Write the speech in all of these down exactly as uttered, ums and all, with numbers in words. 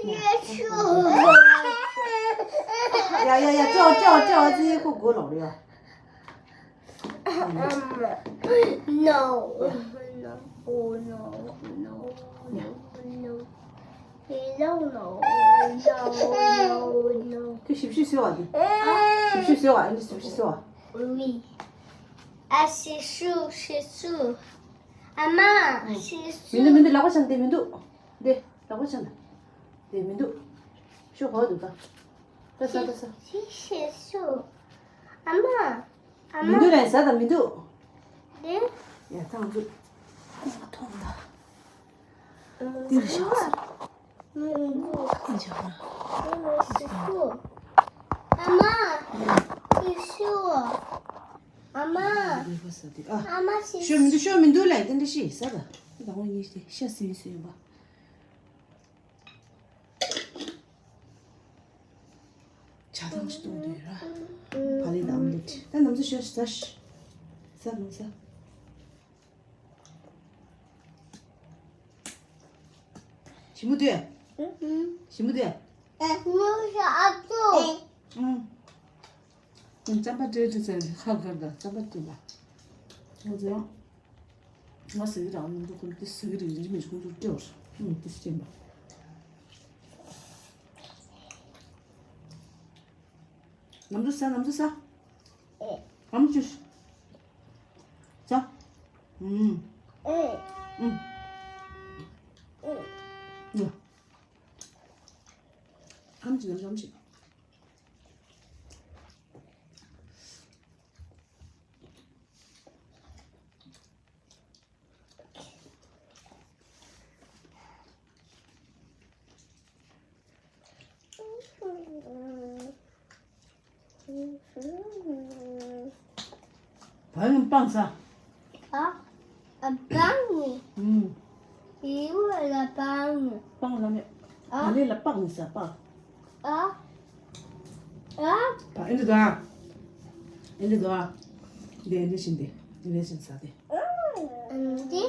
ཡ་ཡ་ཡ། སྤྲོ་སྤྲོ་སྤྲོ། ཨ་ཙི་ཁོ་མགོ་ལོག་རེད་ཡ། No, no, no, no, no, no. You don't know. No, no, no. ཁྱོད་ཞིབ་ཞིབ་བཟོས་བ་དེ། ཞིབ་ཞིབ་བཟོས་བ། ཨ་ནི་ཞིབ་ཞིབ་བཟོས་བ། Oui. ཨ་ཞིབ་ཞིབ་ཞིབ་ཞིབ། ཨ་མ། ཨ་ཞིབ་ཞིབ། མི་འདུག་མི་འདུག་ལག་པ་བྱང་དེ་མི་འདུག་འདི་ལག་པ་བྱང་དེ་མི་འདུག་ཤོག་གོ་འདུག་ད། ད་ཟ་ད་ཟ། ཞིབ་ཞིབ་ཞིབ། ཨ་མ། ཨ་མ། མི་འདུག་ལན་ཟ་ད་མི་འདུག་དེ། ཡ་ད་ང་ཚོ་ཁོང་མཐོང་ད། འདིར་བཞག་ཟེར། འདིར་བཞག་ན། ཨ་མ། ཤི་ཤི། ཨ་མ། འདི་ག་ཟ་དེ་ཨ། ཨ་མ་ཤི། ཤོ་མི་འདུག་ཤོ་མི་འདུག་ལ་དེ་འདྲ་ཤི་ཟ་ད། ད་ང་གཉིས་དེ་ཤ་སི་སི་ཡོད་པ། ཇ་ཐང་ཞིག་གཏོང་དུས་ར། བ་ལི་དང་ཨམ་ལེ་ཊི། ད་ནམ་ཚོ་ཤོ་ཟ་ཤི། ཟ་མི་ཟ། ཞི་མོ་དེ། ཞི་མོ་དེ། ཨ་ནུ་ཞ་ཨ་ཏུ། ཨུམ། རྩམ་པ་སྤྲད་སྤྲད་ཟེར་ཧ་གར་ད་རྩམ་པ་སྤྲད་པ། ང་ཚོ་ཡང་། ང་ཟ་གི་རང་མི་འདུག་ཁོང་དེ་ཟ་གི་རེད་ཡིན་གཅིག་མིན་གཅིག་ཁོང་ཚོར་སྤྲད་པ། ཨུམ་དེ་སྤྲད་པ། ནམ་དུ་ཟ་ནམ་དུ་ཟ། ཨམ་ཅུ། ཟ། ཨུམ། ཨུམ། ཨུམ། ཨམ་ཅུ་ནམ་ཅུ་ཨམ་ཅུ། བ་ཡིན་སྤང་ས། ཨ། ཨ་སྤང་ནི། ཨུམ། ཡིན་ལ་སྤང་ནི། སྤང་ལ་ནི། ཨ། བ་ལི་ལ་སྤག་ནི་ས་སྤག་ཨ། ཨ། ཨ་འདི་དང་། ཨ་འདི་དང་། འདི་ཨ་འདི་བཞིན་འདི། འདི་འདི་བཞིན་ས་དེ། ཨ་འདི།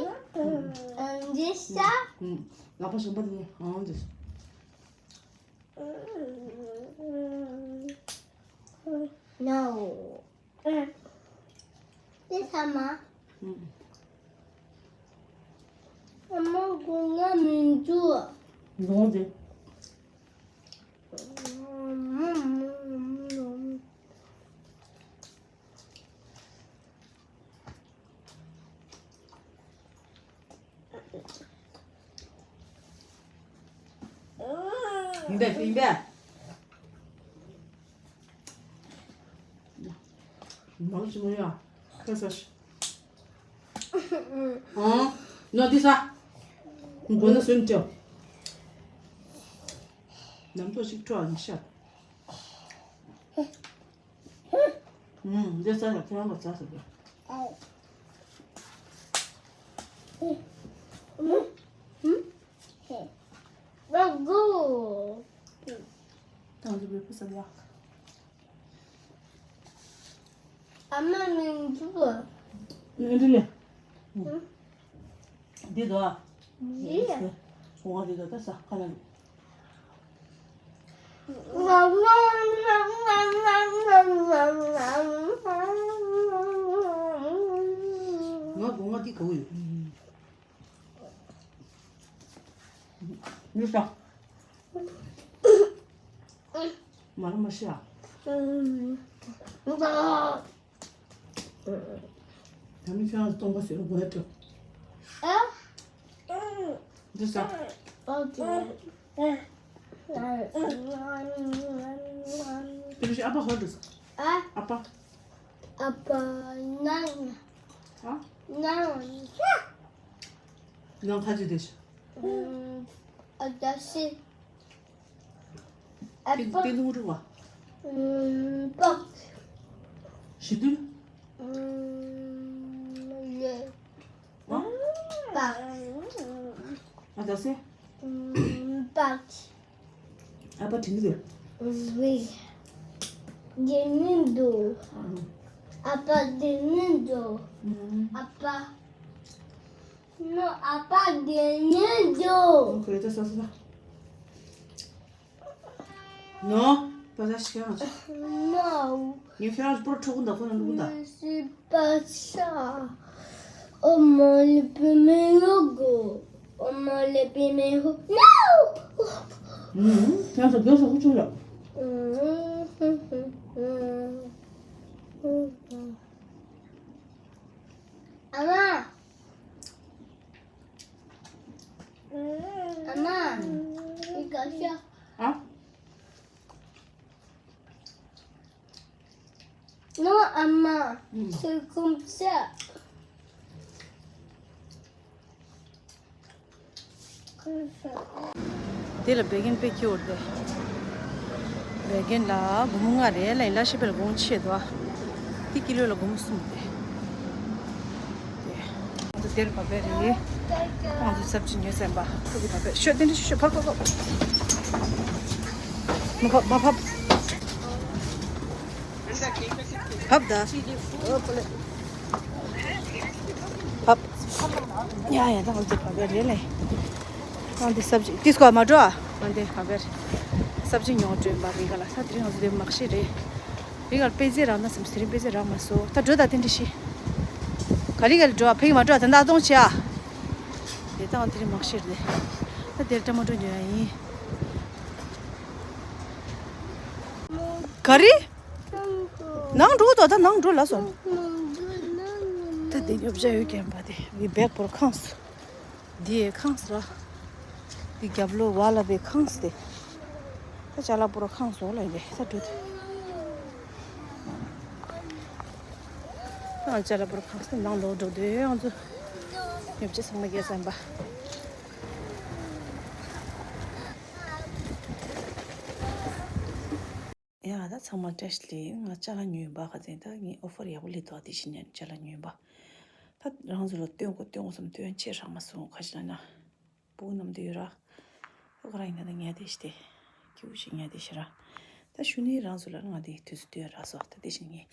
ཨ་འདི་ས། ཨུམ། ལག་པ་གཞན་པ་དེ་ནི་ཨང་འདི། No. དེ་ཚང་མ། ཨུམ། ཨ་མ་སྒོ་ང་མི་འཇུ། འདུག་དེ། འདི་འདི། མང་ཆེ་མོ་ཡ། ཁ་ས་ཤི། ཨང་། ནོ་འདི་ས། མགོ་ན་སུན་ཅོ། ནམ་ཐོ་ཞིག་འཕྲོ་ཨ་ནི་ཤ། ཨུམ། འདི་ས་ཡ་ཁྱེད་རང་ག་ས་ས་གི། ཏང་ཏི་བེ་ཕུ་ས་ཡ། ཨ་མ་མིན་འདུག་ཨ་འདི་ལས། འདི་དོ། འདི། ཨོ་འདི་དོ་ད་ས་ཁ་ལ། ང་སྒོ་ང་འདི་ག་བུ་ཡོད། མི་ཤ། མ་ར་མ་ཤ། ད་མི་ཁྱོད་རང་སྟོང་པ་ཟེར་ལ་དགོས་ཡ་སྤྲོད། འདི་ཟ། དེ་བཞིན་ཨ་ཕ་ཧོ་འདུག་ཨ། ཨ་ཕ། ཨ་ཕ་ནང་། ཨ། ནང་། ནང་ཁ་ཅི་དེ་ཤ། ཨ་ད་ཤི། ཨ་ཏི་ཏི་ལུང་རུ་བ། ཨུམ། པག་ཞི་དུལ། ཨུམ། ལེ། ཨ། པག་ཨ་ད་སེ། ཨུམ། པག་ཨ་པ་དྲིན་དུ། རི། དེ་ནི་འདུག་ཨ་པ་དེ་ནི་འདུག་ཨ་པ། ནོ་ཨ་པ་དེ་ནི་འདུག་ཁོ་རེ་ད་ས་ས་ས། Non, pas acheter. Non. Il faut un pour tout le monde, pour le monde. C'est pas ça. Oh mon, le premier logo. Oh mon, le premier logo. Non. Non, c'est bien, c'est autre chose là. Maman. Maman. Il cache. Hein? Non, maman, c'est comme ça. Comme ça. དེ་ལ་བད་ཀན་དཔེ་སྐྱིད་པོ་རེད། བད་ཀན་ལ་སྒོར་མོ་ལྔ་རེད། ལ་ཡིན་ལ་ཤི་པེ་ལ་སྒོར་མོ་ཕྱེད་དོ། དེ་ཀི་ལོ་ལ་སྒོར་མོ་གསུམ་རེད། དེ། ང་ཚོ་དེར་བབས་པ་རེད། ང་ཚོ་སབ་ཇི་ཉོས་ཟིན་པ། ཁོ་གི་བབས་པ་ཤོད་དེ་འདྲ་ཤོད་ཤོད་ཕར་ཕར་ཕར། མ་ཕབ་མ་ཕབ། ཕབ་ད། ཕབ། ཡ་ཡ་ད་ང་ཚོ་བབས་པ་རེད་ལེ། ང་འདི་སབ་ཇི་ཏིས་ཀོ་མ་འགྲོ་ཨ། ང་འདི་བབས་པ་རེད། སབ་ཇི་ཉོ་འགྲོ་ཡིན་པ་རེད་ག་ལ། ད་དེ་རིང་ང་ཚོ་འདི་མག་ཤི་རེད། རི་གར་པེ་ཙེ་རག་ན་སམ་སི་རི་པེ་ཙེ་རག་མ་སོ། ད་འགྲོ་ད་དེ་འདྲ་ཤི། ག་རི་ག་རི་འགྲོ་ཨ། ཕེག་མ་འགྲོ་ཨ། ད་ད་གཏོང་ཆེ་ཨ། དེ་ད་ང་དེ་རིང་མག་ཤི་རེད། ད་དེར་ཊ་མ་ཊོ་ཉོ་ཡ་ཡིན། ག་རི། ནང་འགྲོ་དོ། ད་ནང་འགྲོ་ལ་སོང་། ད་དེ་ཉོ་བྱ་ཡོད་ཀྱན་པ་དེ་བི་བེག་པོར་ཁང་སོ། འདི་ཡི་ཁང་སི་ར། འདི་རྒྱབ་ལོགས་བ་ལ་བའི་ཁང་སི་དེ། ད་ཅ་ལག་པོ་ར་ཁང་སོགས་ལ་ཡིན་པས་ད་འགྲོ་དེ། ད་ཅ་ལག་པོ་ར་ཁང་སི་ནང་ལོགས་འགྲོ་དེ་ང་ཚོ་ཉོ་བྱ་ཚང་མ་རྒྱག་ཟིན་པ། ཡ་ད་ཚང་མ་བཀྲ་ཤིས་བདེ་ལེགས། ང་ཅ་ལག་ཉོས་པ་ག་ཚན་ད་ངས་ཨོ་ཕར་ཡག་པོ་སླེབས་འདུག་དེ་བཞིན་ཉན་ཅ་ལག་ཉོས་པ། ད་རང་ཚོ་ལ་སྟོན་དགོས་སྟོན་དགོས་བསམ་སྟོན་ཆེ་རག་མ་སོང་། ཁ་ཤས་ན་ན་སྤུ་གུ་རྣམས་དུ་ཡོད་ར། ཨོ་ཁ་ར་ཡིན་ན་ད་ཉལ་བསྡད་ཤི་དེ། སྐྱིད་པོ་ཞིག་ཉལ་བསྡད་ཤི་ར། ད་ཞུ་ནས་རང་ཚོ་ལ་ང་དེ་དུས་ཚོད་སྟོན་རག་སོང་། ད་དེ་བཞིན་ངས་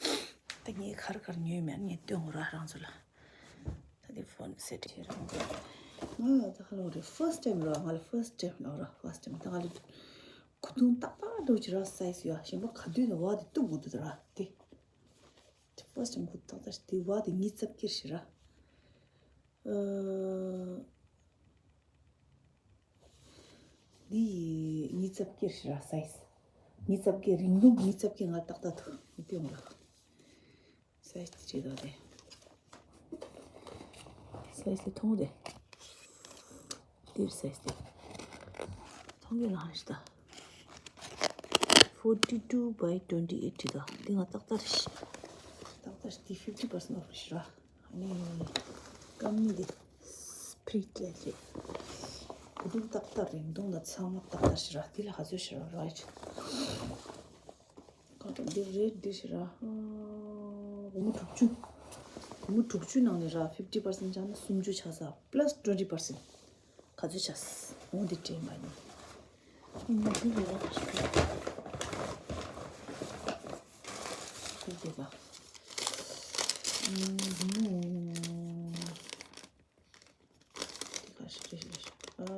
ད་ངས་ག་རེ་ག་རེ་ཉོས་མེད་ངས་སྟོན་དགོས་ར་རང་ཚོ་ལ། ད་དེ་ཕོན་སེ་ཊི་བྱེད་རང་ཚོ་ང་ད་ཧ་ལོ་རེད། ཕར་སི་ཊི་ཊེམ་ར། ང་ལ་ཕར་སི་ཊི་ཊེམ་ནོ་ར། ཕར་སི་ཊི་ཊེམ་ད་ང་ལ། གོས་ཐུང་ཏག་ཏག་འདྲ་བོ་ཅིག་ར། སའི་ཛི་ཡོད། གཞན་པ་ག་དུས་ནས་བ་དེ་གཏུབ་དགོས་འདུག་ར་དེ། ཕར་སི་ཊི་ཊེམ་གོས་ཐུང་ཏག་ཏག་དེ་བ་དེ་ཉིས་རྩ་བརྒྱད་ཞིག་ར། ཨ། འདི་ཉིས་རྩ་བརྒྱད་ཞིག་ར། སའི་ཛི་ཉིས་རྩ་བརྒྱད། རིང་ཐུང་ཉིས་རྩ་བརྒྱད། ང་ཏག་ཏག་འདུག་མི་སྟོན་ར། སའི་ཛི་དེ་བྲིས་འདུག་དེ། སའི་ཛི་དེ་མཐོང་དེ། འདིར་སའི་ཛི་དེ། མཐོང་གི་ལ་ཧ་ཤི་ད། forty two by twenty eight བྲིས་འདུག་འདི་ང་ཏག་ཏག་རེད་ཤི། ཏག་ཏག་འདི་fifty percent off རེད་ཤི་ར། ཨ་ནི་སྐམ་ནི་འདི་སི་པི་རི་ཊི་ལས་བྱེད། གོས་ཐུང་ཏག་ཏག་རིང་ཐུང་ལ་ཚང་མ་ཏག་ཏག་ཤི་ར། འདི་ལ་ག་ཚོད་ཤི་ར། རའིཊ། གང་འདྲ་འདི་རེད། འདི་ཞིག་ར། སྒོར་མོ་དྲུག་ཅུ། སྒོར་མོ་དྲུག་ཅུ་ནང་ནས་ར་fifty percent བཅག་ན་སུམ་ཅུ་ཆགས་ས། plus twenty percent ག་ཚོད་ཆགས། འོ་འདི་དྲན་པ་ཡིན། ཡིན་ན་འདི་རེད་ར། འདི་འདི་ར། ཨུམ། སྒོར་མོ། འདི་ག་ཞིག་རེད་ཞིག་རེད་ཤག་ཨ།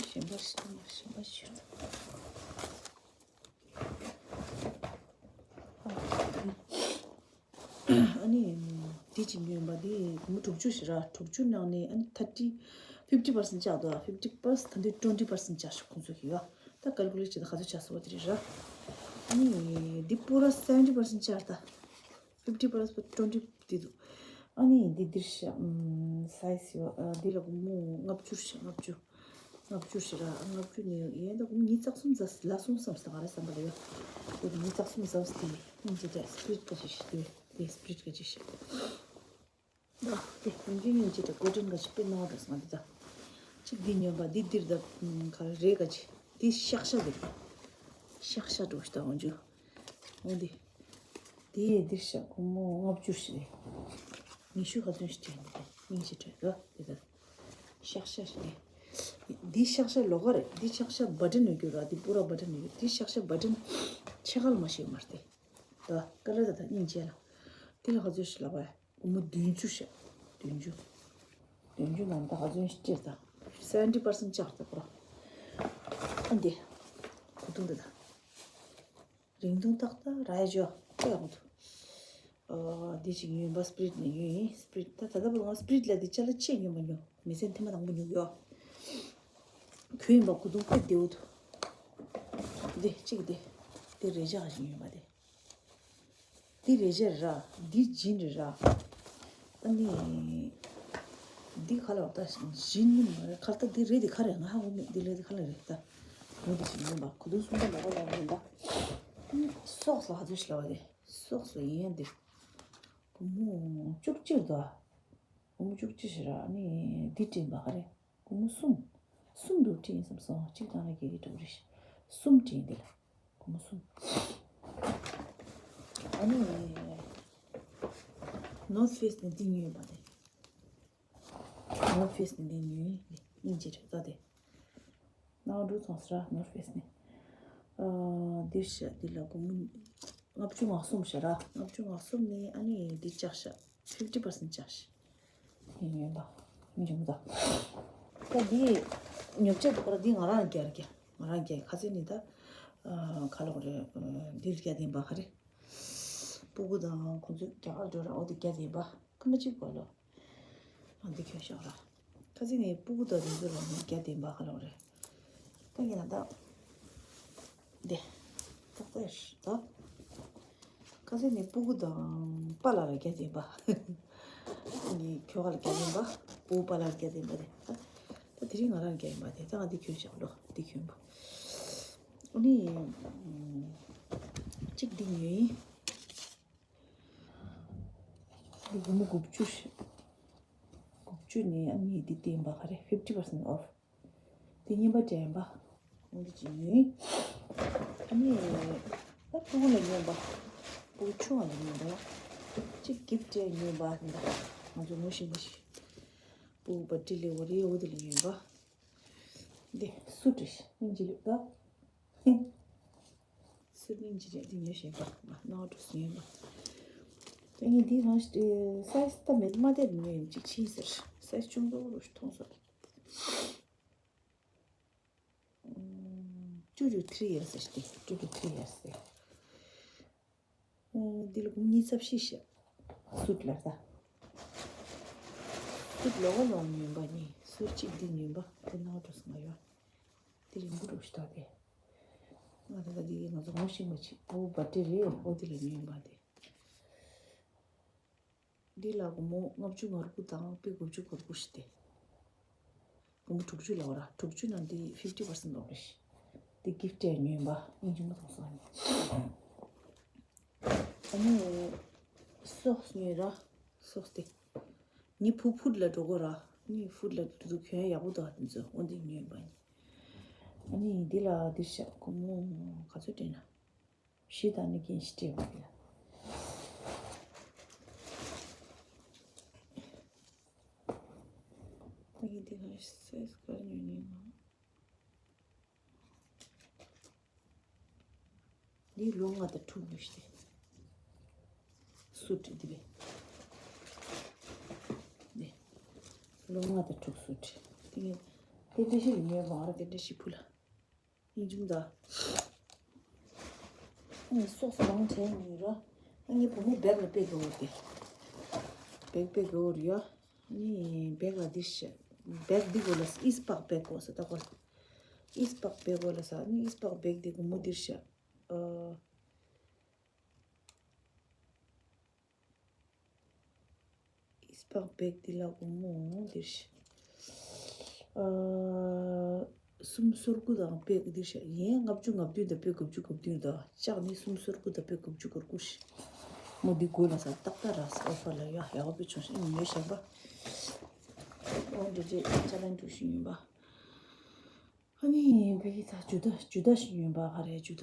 གཞན་པ་ཞིག་གཞན་པ་ཞིག་ཨ་ནི་དེ་གཅིག་ཉོས་པ་དེ་སྒོར་མོ་དྲུག་ཅུ་ཞིག་ར། དྲུག་ཅུ་ནང་ནས་ཨ་ནི་thirty fifty percent བཅག་འདུག fifty percent ད་དུང་twenty percent བཅག་ཤག་ཁོང་ཚོ་གིས་ཡོད། ད་ཀལ་ཀུ་ལེཊ་བྱས་ད་ག་ཚོད་ཆགས་སོང་བ་དེ་རེད་ར། ཨ་ནི་འདི་པུ་ར་seventy percent བཅག་ད། fifty plus twenty དེ་འདུག་ཨ་ནི་འདི་འདིར་ཤ་ཨམ་སའི་ཛི་ཡོད། ཨ་འདི་ལ་སྒོར་མོ་ལྔ་བཅུ་ཤ་ལྔ་བཅུ། ལྔ་བཅུ་ཞིག་ར། ལྔ་བཅུ་ནི་ཡིན་ད་སྒོར་མོ་ཉིས་རྩ་གསུམ་ཙམ་ལ་སོང་བསམ་སྟེ་ང་རའི་བསམ་པ་ལ་ཡོད། དེ་ཉིས་རྩ་གསུམ་ཙམ་དེ་སྙིང་རྗེ་དྲགས་སི་པི་རི་ཊི་ག་ཅིག་ཞིག་དེ་དེ་སི་པི་རི་ཊི་ག་ཅིག་ཞིག་ད་དེ་སྙིང་རྗེ་དྲགས་གོ་ཊོན་ག་ཅིག་དཔེ་སྣང་བ་འགྲོ་སོང་ང་འདི་ད། གཅིག་འདི་ཉོས་པ་འདི་འདིར་ད་ག་རེ་རེད་ག་ཅིག་འདི་ཤག་ཤག་འདི་ཤག་ཤག་འགྲོ་ཞིག་ད་འོན་ཅུ། འོ་འདི། དེ་ཡི་འདིར་ཤག་སྒོར་མོ་ལྔ་བཅུ་ཞིག་རེད། ཉི་ཤུ་ག་ཚོད་ཞིག་སྤྲད་འདི་སྙིང་རྗེ་དྲགས་ར་དེ་ལྟར། ཤག་ཤག་ཞིག་རེད། འདི་ཤག་ཤག་ལོགས་ཀ་རེད། འདི་ཤག་ཤག་བ་ཊན་ཡོད་རྒྱུ་ར། འདི་པུ་ར་བ་ཊན་ཡོད་རྒྱུ། འདི་ཤག་ཤག་བ་ཊན་ཕྱེད་ཀ་ལ་མ་ཤེས་མ་རེད་དེ། ད་ཀ་ལར་ད་ད་སྙིང་རྗེ་ལ། དེ་ལ་ག་ཚོད་ཞིག་ལབ་པ། སྒོར་མོ་བདུན་ཅུ་ཤག་བདུན་ཅུ། ཡོན་ཅུ་ནང་ད་ག་ཚོད་སྤྲད་ད། seventy percent བཅག་ད་པོ་ར། ཨ་འདི། གོ་ཐུང་འདི་ད། རིང་ཐུང་ཏག་ཏག་ར་ཡ་ཇོ། ཨེ་ཡག་པོ་འདུག་ཨ་འདི་ཅིག་ཡོན་པ་སྤི་རིཊ་ནས་ཡོན་ཡིན། སྤི་རིཊ་ད་ད་ལྟ་བུ་ང་སྤི་རིཊ་ལ་འདི་ཅ་ལག་ཅེས་ཉོ་མ་ཉོ། མི་ཚེ་ཐེངས་མ་དང་པོ་ཉོ་གི་ཡོད། གུ་ཡིན་པ་གོ་ཐུང་དཔེ་བདེ་བོ་འདུག་འདི་གཅིག་འདི། འདི་རེ་ཅག་ཅིག་ཡོན་པ་འདི། འདི་རེ་ཅག་ར། འདི་ཇིན་རེ་ར། ཨ་ནི། འདི་ག་ལ་བ་ད་ཇིན་ནི་མ་རེད། ཁ་ལ་ད་འདི་རེད། འདི་ག་རེད། ང་ཧ་གོ་མེད། འདི་ལས་འདི་ག་ལ་རེད་ད། འོ་འདི་ཅིག་ཡིན་པ་གོ་ཐུང་གསུམ་པ་ལོག་པ་ལོག་པ་ཡིན་པ། སོགས་ལ་ཧ་ཚོད་ཤི་ལ་བ་རེད། སོགས་སུ་ཡིན་ཡང་འདི། སྒོར་མོ་བཅུ་གཅིག་དོ། སྒོར་མོ་བཅུ་གཅིག་ཞིག་ར་ནི་འདི་སྤྲད་པ་ག་རེ། སྒོར་མོ་གསུམ། གསུམ་དུ་སྤྲད་ཡིན་བསམ་སོང་། གཅིག་དང་ལ་རྒྱག་གི་འགྲོ་གི་རེད། གསུམ་སྤྲད་ཡིན་འདི་ལ། སྒོར་མོ་གསུམ། ཨ་ནི། North Face ནས་འདི་ཉོས་པ་རེད། North Face ནས་འདི་ཉོས་ཡིན། སྙིང་རྗེ་རེད་ད་དེ། ནང་འགྲོ་ཚོང་ཟེར་ར་North Face ནས། ཨ། འདིར་བཞག་འདི་ལ་སྒོར་མོ་ལྔ་བཅུ་ང་གསུམ་བཞག་ར། ལྔ་བཅུ་ང་གསུམ་ནས་ཨ་ནི་འདི་བཅག་བཞག fifty percent བཅག་བཞག་དེ་ཡོད་པ་མི་འཇོན་པ། ད་འདི་ཉོ་ཆ་དུ་པར་འདི་ང་རང་རྒྱག་རྒྱག་ང་རང་རྒྱག་ཁ་སེ་ནི་ད། ཨ། ཁ་ལོག་རེད། འདིར་རྒྱག་དེ་ཡིན་པ་ག་རེ། སྤུ་གུ་དང་ཁོང་ཚོ་རྒྱ་གར་འགྲོ་ར། འོ་དེ་རྒྱག་དེ་ཡིན་པ་ཁ་མ་གཅིག་པ་ལོ། ཨ་འདི་ཁྱོད་ཤོག་ར། ཁ་སེ་ནི་སྤུ་གུ་དང་དེ་ཚོ་ལ་ནི་རྒྱག་དེ་ཡིན་པ་ཁ་ལོག་རེད། ད་ངས་ན་ད། འདི། ཏག་ཏག་ད། ཁ་སེ་ནི་སྤུ་གུ་དང་པཱ་ལགས་ལ་རྒྱག་དེ་ཡིན་པ། ནི་ཁྱོ་ག་ལ་རྒྱག་དེ་ཡིན་པ། སྤུ་གུ་པཱ་ལགས་ལ་རྒྱག་དེ་ཡིན་པ་དེ། ད་དེ་རིང་ང་རང་རྒྱག་ཡིན་པ་དེ། ད་ང་འདི་ཁྱོད་ཤོག་ལོ། འདི་ཁྱོད་པོ། ཨ་ནི། གཅིག་འདི་ཉོས་ཡིན། འདི་སྒོར་མོ་དགུ་བཅུ་ཞིག་དགུ་བཅུ་ནས་ཨ་ནི་འདི་བསྟན་པ་ག་རེ་fifty percent off། འདི་རྙིང་པ་འདྲ་ཡིན་པ། འོ་འདི་ཅིག་ཉོས། ཨ་ནི། ད་སྤུ་གུ་ལ་ཉོས་པ། སྤུ་གུ་ཆུང་བ་ལ་ཉོས་པ། གཅིག་gift འདྲ་ཉོས་པ་འདི་འདྲ། ང་ཚོ་ངོ་ཤེས་མི་ཤེས། སྤུ་གུ་པར་ཊི་ལེ་འོ་རེད། འོ་འདི་ལ་ཉོས་པ། འདི་སུ་ཊི་སྙིང་རྗེ་ལེགས་ད། སུ་ནིང་ཅི་རེད་འདི་ཉོས་ཤེས་པ་མ་ནོར་འགྲོ་སུ་ཡིན་པ། ད་ངས་འདི་རང་ཤི་སའི་ཟི་ད་མེད་མ་དེ་ཉོས་ཡིན་གཅིག་ཕྱིན་ཟེར། སའི་ཟི་ཆུང་ཆུང་རུ་མཐོང་སོང་། two to three years ཟེར་ཏེ། two to three years ཟེར། འདི་ལ་ཉི་ཤུ་རྩ་བཞི་ཤག་སུ་ཊི་ལ་ད། སུ་ཊི་ལོག་ལོག་ཉོས་པ་ནི་སུ་ཊི་གཅིག་འདི་ཉོས་པ་དེ་ནང་འགྲོ་སོང་ང་ཡོད། དེ་རིང་པོ་འགྲོ་ཤི་ད་དེ། ང་ད་ལྟ་འདི་ང་ཚོ་ངོ་ཤེས་མ་ཆེ་བོ་བ་ཏི་རེད། འོ་དེ་ལ་ཉོས་པ་དེ། འདི་ལ་སྒོར་མོ་ལྔ་བཅུ་ང་དགུ་དང་པི་དགུ་བཅུ་གོ་དགུ་ཞིག་སྟེ། སྒོར་མོ་དྲུག་ཅུ་ལ་འོ་ར། དྲུག་ཅུ་ནང་འདི་fifty percent off རེད། འདི་gift ཡ་ཉོས་པ་སྙིང་རྗེ་མོ་མཐོང་སོང་ཨ་ནི། ཨ་ནི་སོགས་ཉོས་ར། སོགས་དེ། ནི་ཕུ་ཕུད་ལ་འགྲོ་གོ་ར། ནི་ཕུད་ལ་འགྲོ་དུས་གྱོན་ཡག་པོ་འདུག་དེ་ཚོ་འོ་འདི་ཉོས་པ་ནི། ཨ་ནི་འདི་ལ་འདིར་བཞག་སྒོར་མོ་ག་ཚོད་སྤྲད་ན། བཞི་དང་ནི་རྒན་ཞིག་སྤྲད་པ་དེ་ལ། ད་གིན་དེ་ག་སའི་ཟི་ག་རེ་ཉོས་ཉོས་ང་། འདི་ལོ་ལྔ་དང་དྲུག་ཡོད་ཤི། སུ་ཊི་འདི་བས། འདི། ལོ་ལྔ་དང་དྲུག་སུ་ཊི། དེ་ངས་དེ་འདྲ་ཞིག་ཉོས་མ་ར། དེ་འདྲ་ཞིག་ཕུ་ལ། ཡིན་ཅུང་ད། ངས་སོགས་སུ་མང་ཆེ་ཉོས་ར། ངའི་བུ་མོ་བེག་ལ་དཔེ་དགའ་བོ་དེ། བེག་དཔེ་དགའ་བོ་རེད་ཡ། ནི་བེག་ལ་འདི་ཤ། བེག་འདི་གོ་ལ་ཨིས་པག་བེག་གོ་ས་ད་གོ། ཨིས་པག་བེག་གོ་ལ་ས་ནི་ཨིས་པག་བེག་འདི་གོ་མོ་འདིར་ཤ། ཨ། ཨིས་པག་བེག་འདི་ལ་སྒོར་མོ་འདིར་ཤ། ཨ། སུམ་སོ་དགུ་དང་བེག་འདིར་ཤ། ཡན་ལྔ་བཅུ་ང་བདུན་དང་བེག་དགུ་བཅུ་གོ་བདུན་དང་ལྕགས་ནི་སུམ་སོ་དགུ་དང་བེག་དགུ་བཅུ་གོ་དགུ་ཤ། མོ་འདི་དགོས་ལ་ས་ཏག་ཏག་ར་ས་ཨོ་ཕར་ལ་ཡ་ཡག་པོ་བྱུང་ཤ་ཉོས་ཤ་པ། ཨོ་འདི་རེད་ཅ་ལན་འགྲོ་ཤི་ཉོས་པ། ཨ་ནི་བེག་ད་ཇུ་ད་ཇུ་ད་ཤི་ཉོས་པ་ག་རེ་ཇུ་ད་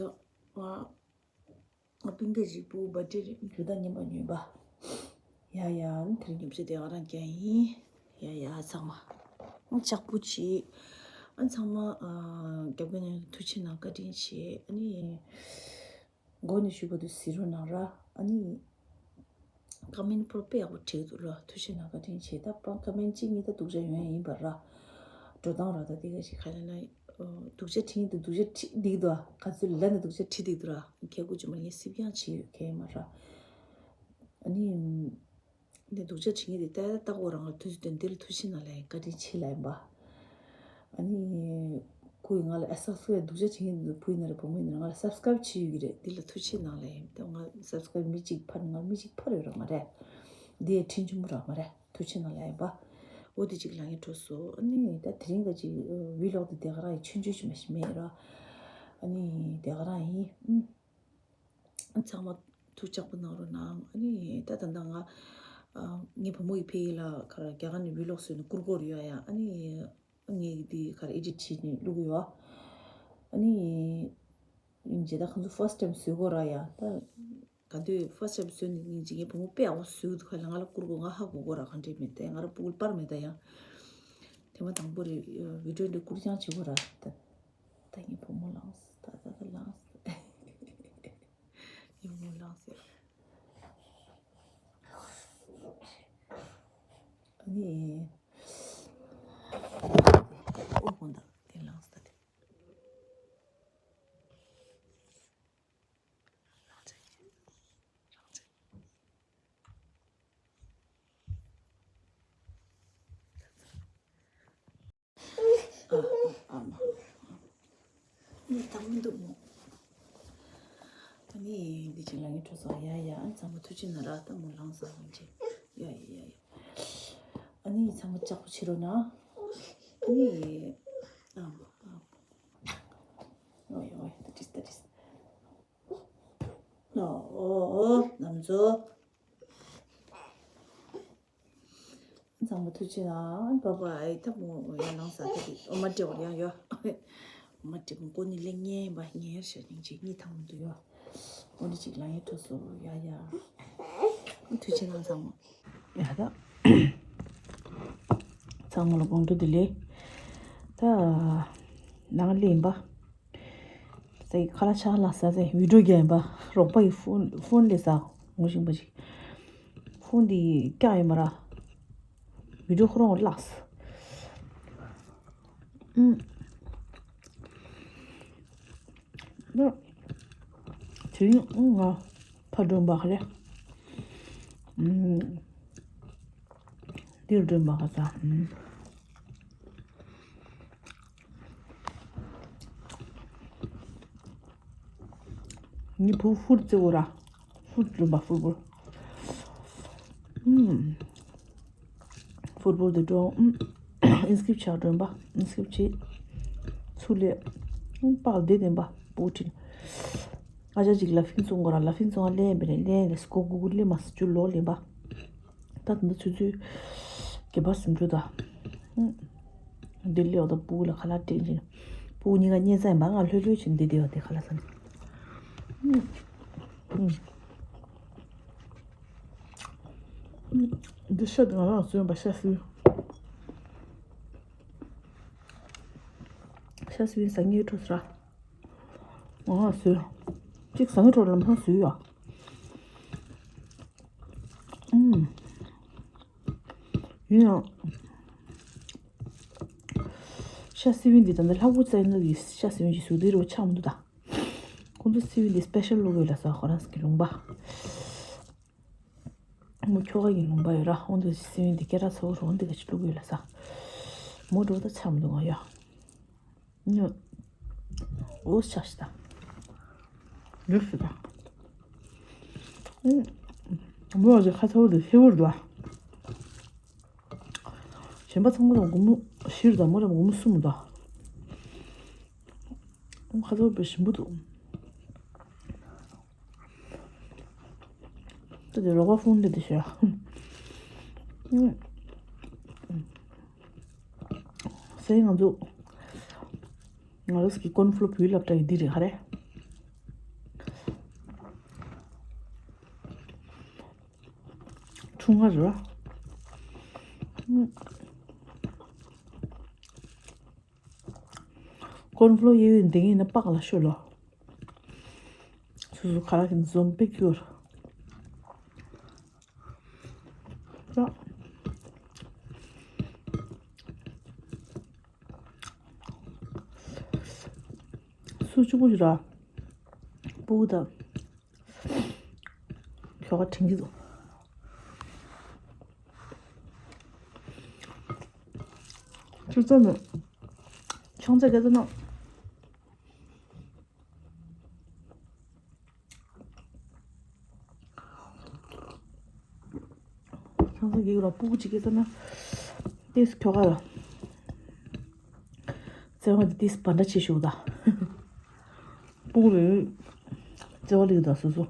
ང་། སྤུན་ཀྱག་ཅིག་སྤུ་གུ་བར་ཐི་ཌེ་རེད། ཇུ་ད་རྙིང་པ་ཉོས་པ། ཡ་ཡ། དེ་རིང་ཉོ་ཆ་དེ་ང་རང་རྒྱག་ཡིན། ཡ་ཡ་ཚང་མ། ཨ་ཅག་པུ་ཅིག་ཨ་ཚང་མ་ཨ་རྒྱབ་ཁ་ནས་ཐུགས་རྗེ་གནང་བཀའ་དྲིན་ཆེ། ཨ་ནི་མགོ་ནས་མཇུག་བར་དུ་གཟིགས་རོགས་གནང་ར། ཨ་ནི་ ཀ་མེན་པོ་དཔེ་ཡག་པོ་བྲིས་འདུག་ལ། ཐུགས་རྗེ་གནང་། བཀའ་དྲིན་ཆེ། ད་པ་ཀ་མེན་གཅིག་གཉིས་ད་སྡུག་ཅག་ཡོང་ཡ་ཡིན་པ་ར། འགྲོ་སྟངས་ར་ད་དེ་ག་ཞིག་ག་ལ་ན། སྡུག་ཅག་བྲིས་ཡིན་དུ་སྡུག་ཅག་བྲིས་འདུག་དོ། ག་ཚོད་ལ་ན་སྡུག་ཅག་བྲིས་འདུག་དོ་ར། ཁྱེད་སྐུ་ཅི་མ་ངས་སིབ་ཡང་བྱེད་ཡོད་ཁྱེད་མ་ར། ཨ་ནི། འདི་སྡུག་ཅག་བྲིས་ངེས་དེ་ལྟ་ལྟ་གོ་རང་ལ་དུས་སུ་དོན་འདི་ལ་ཐུགས་རྗེ་གནང་ལ་ཡིན། བཀའ་དྲིན་ཆེ་ལ་ཡིན་པ། ཨ་ནི། ཁོས་ང་ལ་ཨ་སབ་སི་ཀ་རབ་སྡུག་ཅག་བྱེད་མཁན་དེ་ཚོ་བུ་ཡིན་ན་རེད་བུ་མོ་ཡིན་ན་རེད་ང་ལ་སབ་སི་ཀ་རབ་བྱེད་ཡོད་ཀྱི་རེད། འདི་ལ་ཐུགས་རྗེ་གནང་ལ་ཡིན། ད་ང་སབ་སི་ཀ་རབ་མི་གཅིག་ཕར་ང་མི་གཅིག་ཕར་ཡོད་ར་མ་རེད། འདི་ཡ་ཁྲིན་ཆུང་མོ་ར་མ་རེད། ཐུགས་རྗེ་གནང་ལ་ཡིན་པ། འོ་དེ་གཅིག་ལ་ངས་འཕྲོ་སོ། ཨ་ནི་ད་དེ་རིང་ག་ཅིག་བི་ལོག་དེ་དེ་ག་རང་ཡི་ཆུང་ཆུང་ཞིག་མ་ཞིག་མེད་ར། ཨ་ནི་དེ་ག་རང་ཡིན། ཨུམ། ཚང་མ་ཐུགས་ཅག་པོ་གནང་རོགས་གནང་། ཨ་ནི་ད་ད་ལྟ་ང་ཨ་ངའི་བུ་མོ་ཡི་ཕ་ཡུལ་ལ་ཁ་ར་རྒྱ་གར་ནས་བི་ལོག་བཟོས་ནས་བསྐུར་དགོས་རེད་ཡ་ཡ། ཨ་ནི་ངས་འདི་ཁ་ར་ཨེ་ཌིཊ་བྱས་ནས་བླུགས་ཡོད། ཨ་ནི་ཡིན་གྱི་ད་ཁོང་ཚོ་ཕར་སི་ཊའིམ་བཟོས་དགོས་ར་ཡ། ད་ག་དུས་ཕར་སི་ཊའིམ་བཟོས་ནས་ཡིན་གྱི་ངའི་བུ་མོ་དཔེ་ཡག་པོ་བཟོས་འདུག་ཁ་ལ་ང་ལ་བསྐུར་དགོས། ང་ཧ་གོ་དགོས་ར། ག་འདྲས་མེད་དེ་ང་ར་སྤུ་གུ་པར་མེད་ད་ཡ། དེ་མ་དང་པོ་རེད། བི་ཌིའོ་འདི་བསྐུར་རྐྱང་བྱེད་དགོས་ར་ད། ད་ངའི་བུ་མོ་ལངས་སོང་། ད་ད་ད་ལངས་སོང་། ངའི་བུ་མོ་ལངས་སོང་། ཨ་ནི། ཨོ་ཧོན་ད་དེ་ལངས་སོང་། ད་དེ་ལངས་སོང་། ཨ་ཨ་ཨ་མ། ངས་བཏང་མི་འདུག་མོ། ད་ནི་འདི་ཅིག་ལ་ངས་འཕྲོ་སོང་། ཡ་ཡ། ཨ་ཚང་མ་ཐུགས་རྗེ་གནང་ར། ད་མོ་ལངས་སོང་ཡིན་ཅིག་ཡ་ཡ་ཡ་ཡ། ཨ་ནི་ཚང་མ་ལྕགས་པོ་བྱེད་རོགས་གནང་། ཨ་ནི། ཨ་ཨ། ཨོ་ཡ་ཨོ་ཡ། ད་དྲིས་ད་དྲིས། ཨོ་ཨོ་ཨོ་ལམ་འཛོ། ཚང་མ་ཐུགས་རྗེ་གནང་། བཱའི་བཱའི། ད་མོ་ཡར་ལངས་ས། ད་དེ་འོ་མ་སྤྲད་པར་ཡང་ཡོད། འོ་མ་སྤྲད་པ་ཀོ་ནི་ལེ་ཉེ་བ་ཉེར་ཞག་ཉིན་གཅིག་གཉིས་ཐང་མི་འདུག་ཡོད། འོ་འདི་གཅིག་ལ་ངས་འཕྲོ་སོ། ཡ་ཡ། ཐུགས་རྗེ་གནང་ཚང་མ། ཡ་ད། ཚང་མ་ལ་དགོང་དྲོ་བདེ་ལེགས། ད། ནང་ལས་ཡིན་པ། ཟེ་ཁ་ལག་ཆ་ལ་ཟ་ཟེ་བི་ཌིའོ་རྒྱག་ཡིན་པ། རོགས་པ་ཡི་ཕོན་ཕོན་ལས་ཟ་ངོ་ཤེས་པ་ཅིག་ཕོན་འདི་བཀྱག་ཡིན་པ་ར། བི་ཌིའོ་ཁོ་རང་བརླགས། ཨུམ། ད་དེ་རིང་ཨུ་ང་ཕ་སྒྲོན་པ་ག་རེ། ཨུམ། འདིར་སྒྲོན་པ་ག་ས། ཨུམ། ངའི་བུ་ཧྥུར་རྩེ་བོ་ར། ཧྥུར་སྒྲོན་པ་ཧྥུར་བུར། ཨུམ། ཧྥུར་བུར་དེ་འགྲོ། ཨུམ། ཨིན་སྐིབ་ཆག་སྒྲོན་པ། ཨིན་སྐིབ་བྱེད། ཚུར་ལས། ཨུམ། པགས་བདེ་ལྡན་པ། པོ་ཊིན། ཨ་ཅག་ཅིག་ལ་ཕིན་སོང་གོ་ར། ལ་ཕིན་སོང་ཨ་ལེན་པས་ལེན་ལེན་ལེན་སྒོ་གུ་གུ་ལེན་མ་སུ་ཅུ་ལོ་ལེན་པ། ད་དེ་འདྲ་ཚོད་ཚོད། སྐྱེས་པ་སུམ་ཅུ་ད། ཨུམ། འདི་ལེའོ་ད་སྤུ་གུ་ལ་ཁ་ལག་སྤྲད་ཀྱིན། སྤུ་གུ་གཉིས་ཀ་གཉེན་ཚན་པ་ང་ལྷོད་ལྷོད་བྱས་འདི་བསྡད་པ་དེ་ཁ་ལག་ཟ་ནས། ཨུམ། ཨུམ། འདི་ཤ་འདི་ང་རང་བཟོས་པ་ཤ་སིལ། ཤ་སིལ་ཟ་ངེས་འགྲོ་ཟ། ང་རང་བཟོས། གཅིག་ཟ་ངེས་འགྲོ་ལམ་སང་བཟོས་ཡོད། ཨུམ། ཡིན་ཡང་། ཤ་སིལ་བ་འདི་ད་ལྟ་ལྷག་པོ་བཙལ་ན་ཡི་ཤ་སིལ་བ་ཞིག་བཟོས་དུས་རེ་བ་ཆགས་མི་འདུག་ད། ཁོང་ཚོ་སིལ་བ་འདི་སི་པེ་ཤལ་བླུགས་ཡོད་ལ་ས་ཁོ་རང་ཚོ་གི་ལུང་པ། མོ་ཁྱོ་ག་ཡི་ལུང་པ་ཡོད་ར། ཁོང་ཚོ་སིལ་བ་འདི་སྐད་གྲགས་ཚ་བོ་རོང་འདི་ག་ཅིག་བླུགས་ཡོད་ལ་ས། མོ་འགྲོ་ད་ཆགས་མི་འདུག་ང་ཡ། ཉོ། འོ་ཆགས་ཤི་ད། ལུགས་སུ་ད། མོ་ཨ་ཅེ་ཁ་ཚ་བོ་འདི་ཧེ་བོར་འདུག་ཨ། གཞན་པ་ཚང་མ་དང་སྒོར་མོ་བཞི་རེད་ད། མོ་རང་སྒོར་མོ་གསུམ་རེད་ད། ཁ་ཚ་བོ་དཔེ་ཞིམ་པོ་འདུག་ད་དེ་རོགས་པ་ཕུང་འདི་དེ་ཤོད་ཨ། སེ་ང་ཚོ་ང་རང་ཚོ་གི་ཀོན་ཕློ་བོད་སློབ་གྲྭ་ཡི་འདི་རེད་ཧ་རེ། ཆུང་ང་རེད། ཀོན་ཕློ་གཡས་གཡོན་འདི་ངས་ན་པགས་ལ་ཤོད་ལོ། སོ་སོ་ཁ་ལག་གི་འཛོམས་པའི་སྐྱོར། ཏུ་ཆུ་བོ་ཞིག་ར། སྤུ་གུ་དང་། ཁྱོ་ག་དྲན་གྱི་འདུག་ཆུ་ཚོད་ནས་ཆང་ཚ་ག་ཚོད་ན། ཆང་ཚ་གི་ར་སྤུ་གུ་གཅིག་གི་ཚོད་ན། ཏེས་ཁྱོ་ག་ལ། བརྩེ་བ་འདི་ཏེས་བ་འདྲ་ཆེ་ཤོས་ད། སྤུ་གུ་ལ་བརྩེ་བ་ལེགས་ད་སོ་སོ།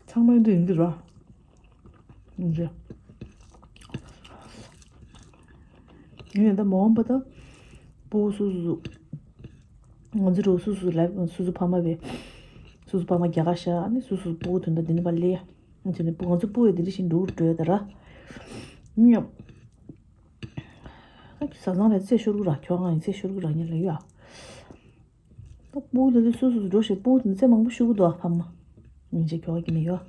ཚང་མ་འདི་ཡིན་གྱི་ར། ཡིན་གྱི། ཡིན་ཡང་ད་མ་འོངས་པ་ད། སྤུ་གུ་སོ་སོ། ང་ཚོ་རུ་སོ་སོ་ལ་སོ་སོ་ཕ་མ་བས། སོ་སོ་ཕ་མ་རྒྱ་གར་ཤག་ཨ་ནི་སོ་སོ་སྤུ་གུ་དོན་དག་འདི་ནི་པ་ལས། དེ་ནི་སྤུ་ང་ཚོ་སྤུ་གུ་དེ་འདྲ་ཞིག་འགྲོ་འགྲོ་ཡ་ད་ར། ཡིན་ཡང་། ཨ་ཁྱོད་བཟའ་ཚང་ལ་རྩེ་ཤོར་གི་ར་ཁྱོད་ང་ཡིན་རྩེ་ཤོར་གི་ར་ཉིན་ལ་ཡོད་ཨ། ད་སྤུ་གུ་དེ་ཚོ་སོ་སོ་སོ་འགྲོ་ཞིག་སྤུ་གུ་དེ་ཚོ་རྩེ་མང་པོ་ཤོར་གི་འདུག་ཨ་ཕ་མ། ཡིན་ཅེ་ཁྱོད་ཀྱི་མི་ཡོད།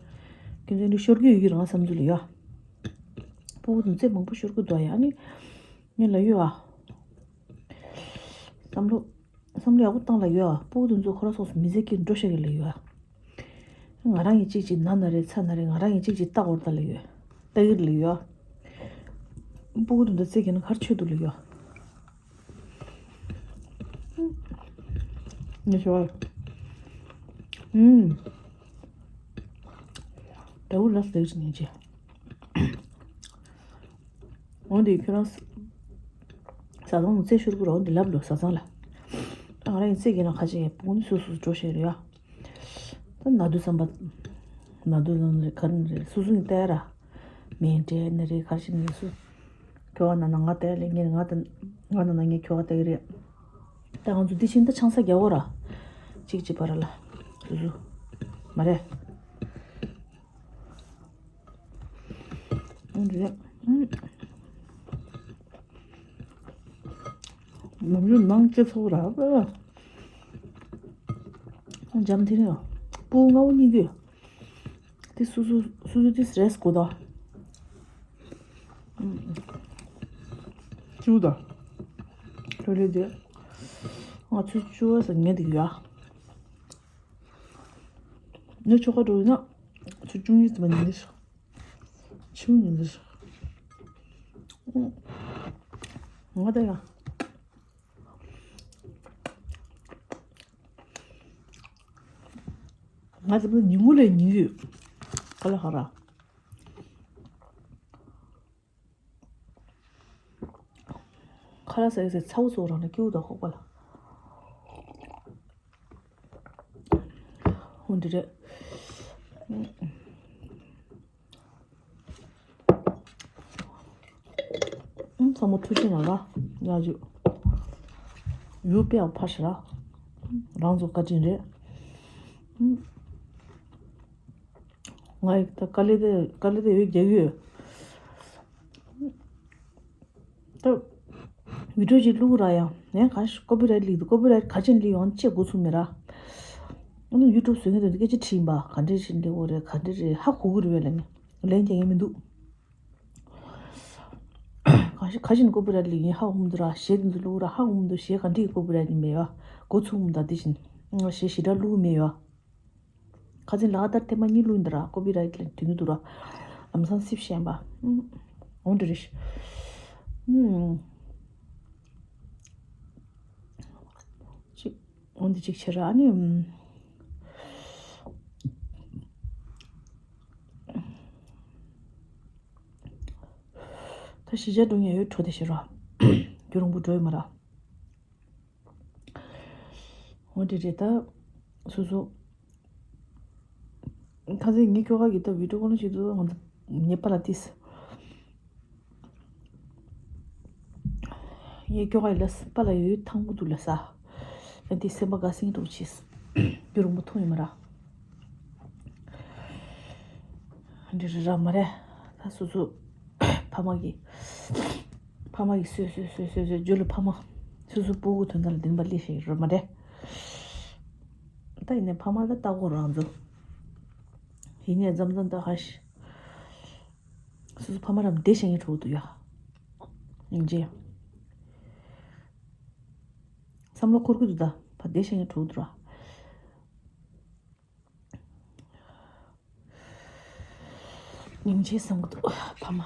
ཁྱོད་ཚོ་འདི་ཤོར་གི་ཡོད་ཀྱི་རང་བསམ་ཚུལ་ཡོད། སྤུ་གུ་དེ་ཚོ་རྩེ་མང་པོ་ཤོར་གི་འདུག་ཨ་ཡ་ཨ་ནི། ཉིན་ལ་ཡོད་ཨ། བསམ་བློ། བསམ་བློ་ཡག་པོ་བཏང་ལ་ཡོད་ཨ། སྤུ་གུ་དེ་ཚོ་ཁོ་རང་སོ་སོ་མི་ཚེ་སྐྱེལ་འགྲོ་ཤེས་ཀྱི་ལ་ཡོད་ཨ། ང་རང་གི་གཅིག་གཅིག་ན་ན་རེ་ཚ་ན་རེ་ང་རང་གི་གཅིག་གཅིག་ལྟ་འོར་ད་ལ་ཡོད། ལྟ་གི་ལ་ཡོད་ཨ། སྤུ་གུ་དེ་ཚོ་རྩེ་གི་ན་གར་ཆོད་དུ་ལ་ཡོད་ཨ། ངས་ཞོར། ཨུམ། ད་འུ་ལ་སླེབས་ནས་ཅི། འོན་ཏེ་ཁྱོད་རང་ས་ཚང་རྩེ་ཤོར་གི་རོགས་འདི་ལབ་ལོ་ས་ཚང་ལ། ང་རང་ཡིན་རྩེ་གི་ན་ཁ་ཅིག་ཡ་སྤུ་གུ་ནི་སུ་སུ་འགྲོ་ཤེས་རེད་ཡ། ད་ན་དུ་བསམ་པ། ན་དུ་ལ་ནི་རེད་ག་རེ་ནི་རེད་སུ་སུ་ཡིན་ལྟ་ཡ་ར། མེད་འདྲེ་ནི་རེད་ག་རེ་ཞིག་ནི་རེད་སུ། ཁྱོ་ག་ན་ན་ང་ལྟ་ཡ་ལས་ངས་ང་ད་ང་ན་ན་ངས་ཁྱོ་ག་ལྟ་གི་རེད། ད་ང་ཚོ་འདི་ཕྱིན་ད་ཆང་ས་རྒྱག་འོ་ར། གཅིག་གཅིག་བར་ལ། སུ་སུ། མ་རེད། འདི་རེད། ནམ་རྒྱུན་ནང་སྐྱེ་ཚོགས་ར། འཇམ་ཐིང་རེད། སྤུ་ལྔ་བོ་གཉིས་ཀྱི། དེ་སུ་སུ་སུ་སུ་དེ་རེས་གོ་ད། ཅུ་ད། ལྷོད་ལྷོད་དེ། ང་ཚོ་ཅུ་བ་ཟ་ངེས་དེ་ཡོད། ནི་ཆོ་ག་འགྲོ་ཡིན་ན། ཚོ་ཅུང་ཡིན་ཙམ་ཉིན་དེ། ཆུ་ཉིན་དེ། ང་ད་ཡང་། ང་ཚོ་ཉིན་གུང་ལས་ཉིན་ཡོད། ག་ལ་ཧ་ར། ཁ་ལག་ཟ་ཡི་ཟེར་ཚ་བོ་ཚོ་རང་ལ་སྐྱིད་པོ་དང་ཧོག་པ་ལ། འོ་འདི་རེད། ཚང་མ་ཐུགས་རྗེ་གནང་ར། ཡག་ཅིག་ཡུལ་དཔེ་ཡག་ཕར་ཞིག་ར། རང་ཚོ་བཀའ་དྲིན་རེད། ང་ཡི་ད་དཀའ་ལས་དེ་དཀའ་ལས་དེ་ཡོད་རྒྱག་ཡོད། ད་བི་ཌིའོ་ཅིག་བླུག་ར་ཡང་ནས་ག་ཞིག་ཀོ་པི་རའིཊ་ལིག་འདུག་ཀོ་པི་རའིཊ་ག་ཅན་ལིག་ཡོང་ཅེས་འགོ་ཚུགས་མེད་ར། ཨ་ནི་ཡུ་ཊུབ་བཟོ་མཁན་དེ་ཚོ་སྐད་ཆ་དྲིས་ཡིན་པ་ག་འདྲས་ཞིག་ལིག་འོ་རེད་ག་འདྲས་རེད་ཧ་གོ་གི་རེད་བས་ལ་ནི་ལན་རྒྱག་མཁན་མི་འདུག་གང་ཞིག་ག་ཞིག་ཀོ་པི་རའིཊ་ལིག་ཡིན་ཧ་གོ་མི་འདུག་ར། གཞས་དེ་ཚོ་བླུག་ར་ཧ་གོ་མི་འདུག་གཞས་ག་འདྲའི་ཀོ་པི་རའིཊ་ཡིན་མེད་ཡ། འགོ་ཚུགས་མི་འདུག་དེ་བཞིན་གཞས་ཞེ་དྲག་བླུག་མེད་ཡ། ཁ་སང་ལག་བསྟར་ཐེངས་མ་གཉིས་བླུགས་ཡིན་འདུག་ར། ཀོ་པི་རའིཊ་ལ་དོན་གྱི་འདུག་ར། ལམ་སང་སིབ་བཤད་པ། འོང་འདྲ་རེད། ཅིག་འོང་འདི་ཅིག་བྱེད་ར་ཨ་ནི། ད་གཞིས་ཆགས་འགྲོ་མཁན་ཡོད་འགྲོ་དེ་བྱེད་ར། རྒྱུ་རིང་པོ་འགྲོ་ཡི་མ་ར། འོ་དེ་རེད་ད། སོ་སོ། ཁ་སང་ངའི་ཁྱོ་ག་གི་ད་བི་ཌིའོ་ཀོ་ལ་བྱེད་དུས་ང་ཚོ་ངའི་པཱ་ལགས་ཏིས། ངའི་ཁྱོ་ག་ཡི་ལ་པཱ་ལགས་ཡོད་ཐང་པོ་འདུག་ལ་ས། ཨ་འདི་སེམས་པ་དགའ་སེང་འདུག་ཅེས། རྒྱུ་རིང་པོ་མཐོང་ཡོད་མ་ར། འདི་རེད་ར་མ་རེད། ད་སོ་སོ། ཕ་མ་གི་ཕ་མ་གི་སོས་སོས་སོས་སོས་སོས་རྒྱུ་ལ་ཕ་མ། སོ་སོ་སྤུ་གུ་དོན་དག་ལ་བདེན་པ་སླེབས་ཤེས་རེད་མ་རེད། ད་ཡིན་ནའི་ཕ་མ་ལ་ལྟ་དགོས་རང་ཚོ། ཡིན་ནའི་འཛམ་བཟང་ད་ཧ་ཤི། སོ་སོ་ཕ་མ་རང་བདེ་ཤེས་ངེས་གྲོགས་འདུག་ཡ། ཡིན་རྗེས། བསམ་བློ་འཁོར་གི་འདུག་ད། ཨ་བདེ་ཤ་ཡང་དྲུག་འདུག་ར། སྙིང་རྗེ་བསམ་གི་འདུག་ཕ་མ།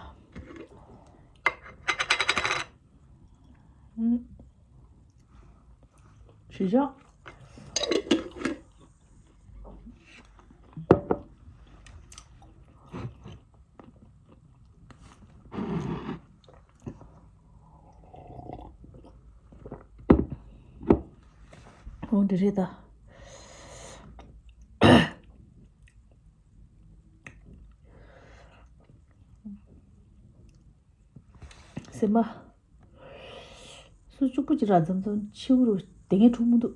ཞི་བྱ། འོ་འདི་རེད་ད། སེམས་པ། སུ་གཅིག་པུ་ཅིག་ར་འཛམ་འཛམ་ཆེ་བོ་རུ་དེ་ངས་འཁྲུག་མི་འདུག་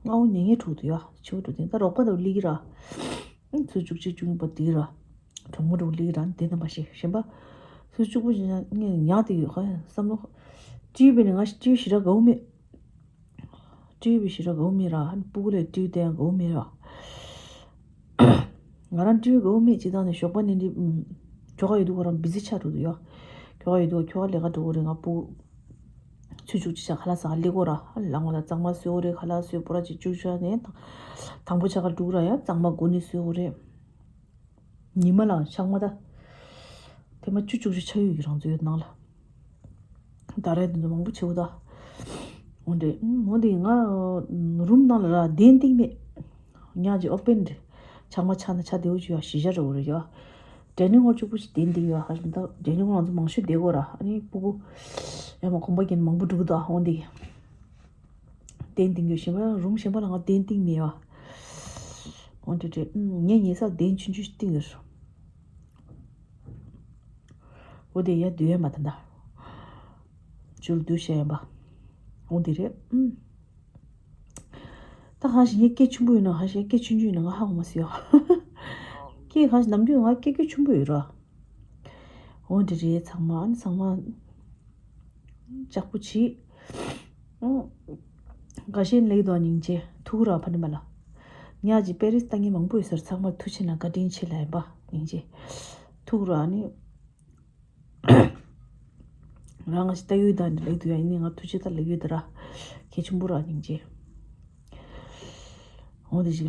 ང་འོ་ཉེ་ངས་འཁྲུག་འདུག་ཡ་ཆེ་བོ་འགྲོ་དེ་ད་རོགས་པ་དང་ལི་གི་ར། སུ་གཅིག་ཅིག་བཅུག་པ་དེ་གི་ར། གྲོགས་མོ་འགྲོ་ལི་གི་ར་དེ་དམ་པ་ཞིག་གཞན་པ། སུ་གཅིག་པུ་ཅིག་ངས་ཉག་དེ་ཡོད་ཁ་བསམ་བློ། ཅིའི་བས་ནི་ང་ཅིའི་ཞི་ར་དགའ་བོ་མེད། སྤྲེའུ་བི་ཞེ་དྲག་དགའ་བོ་མེད་ར། ཨ་ནི་སྤུ་གུ་ལས་སྤྲེའུ་དེ་ཡང་དགའ་བོ་མེད་ར། ང་རང་སྤྲེའུ་དགའ་བོ་མེད་ཅི་ད་ནི་ཞོགས་པ་ནས་འདི་ཁྱོ་ག་ཡོད་དུས་ཁོ་རང་བི་ཟི་ཆགས་འགྲོ་འདུག་ཡ། ཁྱོ་ག་ཡོད་དུས་ཁྱོ་ག་ལས་ཀ་འགྲོ་གི་རེད། ང་སྤུ་གུ་ཚུད་བཅུག་ཅི་ཆ་ཁ་ལག་ཟ་ག་སླེབས་གོ་ར། ཨ་ལ་ངོ་ལ་གཙང་མ་བཟོས་གོ་རེད། ཁ་ལག་བཟོས་པོ་ར་ཅིག་བཅུག་ཆ་ནས་དང་པོ་ཆ་ག་འགྲོ་གི་ར། ཡ་གཙང་མ་སྒོ་ནས་བཟོས་གོ་རེད། ཉི་མ་ལ་ཆག་མ་ད། དེ་མ་བཅུ་བཅུ་ཆ་ཡོད་ཀྱི་རང་ཚོའི་ནང་ལ། ད་རེས་དེ་ཚོ་མང་པོ་བྱེད་འོ་ད། འོ་འདྲེ་འོ་འདི་ང་རུམ་ནང་ལ་ར་གདན་སྟེང་མེད། ཉག་ཅིག་ཨོ་པན་རེད། ཆག་མ་ཆག་ན་ཆ་བདེ་བོ་ཅིག་ཡོད་ཞི་བྱ་རེ་འོ་རེ་ཡོད། དྲན་ནི་ངོ་གཅིག་པུ་ཞིག་གདན་སྟེང་ཡོད་ཧ་ཞིམ་ད་དྲན་ནི་ངོ་ང་ཚོ་མང་ཤོས་བསྡད་གོ་ར་ཨ་ནི་སྤུ་གུ། ཡ་མ་གོམ་པ་རྒྱན་མང་པོ་འགྲོ་གི་འདུག་ཨ་འོ་འདི། གདན་སྟེང་གི་ཞིམ་པ་རུམ་ཞིམ་པ་ལ་ང་གདན་སྟེང་མེད་བ། འོ་འདྲེ་འདྲེ། ངས་ཉལ་ས་གདན་ཆུང་ཆུང་ཞིག་བཏིང་ཡོད། འོ་དེ་ཡ་དུས་ཡན་པ་ད་ད། ཇུ་ལ་དུས་ཤ་ཡན་པ། འོ་དེ་རེད། ད་ཧ་ཞིག་ངས་སྐད་ཆུང་པོ་ཡོད་ན་ཧ་ཞིག་སྐད་ཆུང་ཆུང་ཡོད་ན་ང་ཧ་གོ་མ་སི་ཡོ། སྐད་ཧ་ཞིག་ནམ་རྒྱུན་ང་སྐད་སྐད་ཆུང་པོ་ཡོད་ར། འོ་འདྲེ་རེད་ཚང་མ་ཨ་ནི་ཚང་མ། ལྕགས་པོ་བྱེད། ཨོ། དགའ་ཞེན་ལེགས་དོ་སྙིང་རྗེ་ཐུགས་ར་ཕ་ནི་མ་ལ། ཉག་ཅིག་པེ་རིས་ལྟ་ངན་མང་པོ་ཡོད་ཟེར་ཚང་མར་ཐུགས་ཆེ་ན་བཀའ་དྲིན་ཆེ་ལ་ཡིན་པ་སྙིང་རྗེ། ཐུགས་ར་ནི། རང་ང་ཞིག་ལྟ་ཡོད་ད་ནི་ལེགས་དུ་ཡ་ཡིན་ནི་ང་ཐུགས་ཆེ་ད་ལེགས་ཡོད་ད་ར། གལ་ཆེན་པོ་ར་སྙིང་རྗེ། འོ་དེ་ཞིག